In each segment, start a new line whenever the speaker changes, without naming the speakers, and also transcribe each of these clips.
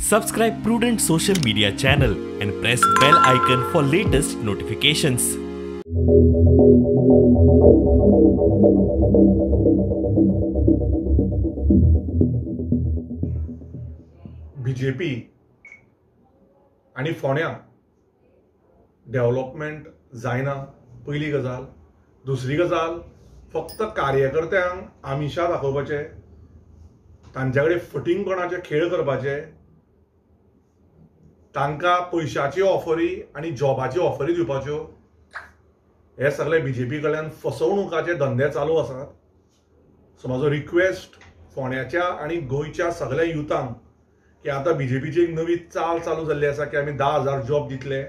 Subscribe Prudent Social Media channel and press bell icon for latest notifications.
BJP आनी फोंड्या development जायना पयली गजाल. दुसरी गजाल, फक्त कार्यकर्त्यांक आमिशा दाखोवपाचे, तांचे कडेन फटींगपणाचे खेळ करपाचे, तांकां पयशाची ऑफरी आनी जॉबाची ऑफरी दिवपाच्यो, हे सगळे बीजेपी कडल्यान फसवणुकाचे धंदे चालू आसात. सो म्हाजो रिक्वेस्ट फोंड्याच्या आनी गोंयच्या सगळ्या युथांक की आतां बीजेपीची एक नवी चाल चालू जाल्ली आसा की आमी 10,000 जॉब दितले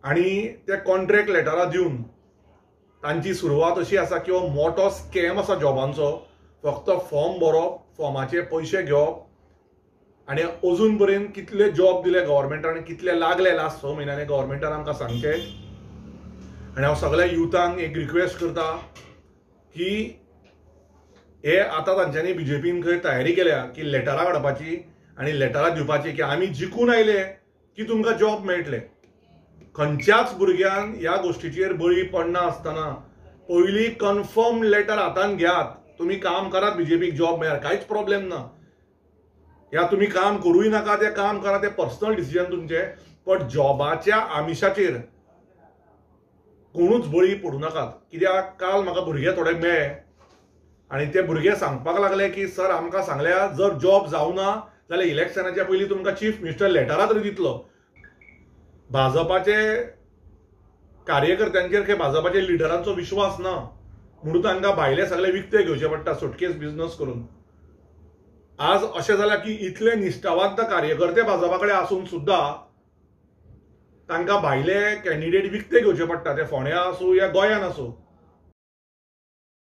आनी ते कॉन्ट्रॅक्ट लेटरां दिवन तांची सुरवात अशी आसा की हो मोठो स्कॅम आसा जॉबांचो. फक्त फॉर्म भरप, फॉर्माचे पयशे घेवप आनी अजून पर्यंत कितले जॉब दिले गव्हर्मेंटान, कितले लागले लास्ट 6 म्हयन्यांनी गव्हर्मेंटान आमकां सांगचें. आनी हांव सगळ्या युथांक एक रिक्वेस्ट करता की हे आतां तांच्यांनी बीजेपीन खंय तयारी केल्या की लेटरां काडपाची आनी लेटरां दिवपाची की आमी जिखून आयले की तुमकां जॉब मेळटले. खंयच्याच भुरग्यान ह्या गोश्टीचेर बळी पडना आसतना पयलीं कन्फर्म लेटर हातान घेयात, तुमी काम करात, बीजेपीक जॉब मेळ्यार कांयच प्रॉब्लेम ना. या तुमी काम करूय नाका, ते काम करा, ते पर्सनल डिसिजन तुमचे, बट जॉबाच्या आमिशाचेर कोणूच बळी पडूं नाकात. कित्याक काल म्हाका भुरगे थोडे मेळ्ळे आनी ते भुरगे सांगपाक लागले की सर आमकां सांगल्या जर जॉब जावना जाल्यार इलेक्शनाच्या पयलीं तुमकां चीफ मिनिस्टर लेटरां तरी दितलो. भाजपाचे कार्यकर्त्यांचेर खंय भाजपाचे लिडरांचो विश्वास ना म्हणून तांकां भायले सगळे विकते घेवचे पडटा सुटकेस बिजनस करून. आज अशें जालां की इतले निश्ठावंत कार्यकर्ते भाजपा कडेन आसून सुद्दां तांकां भायले कॅन्डिडेट विकते घेवचे पडटा, ते फोंड्या आसूं या गोंयान आसूं.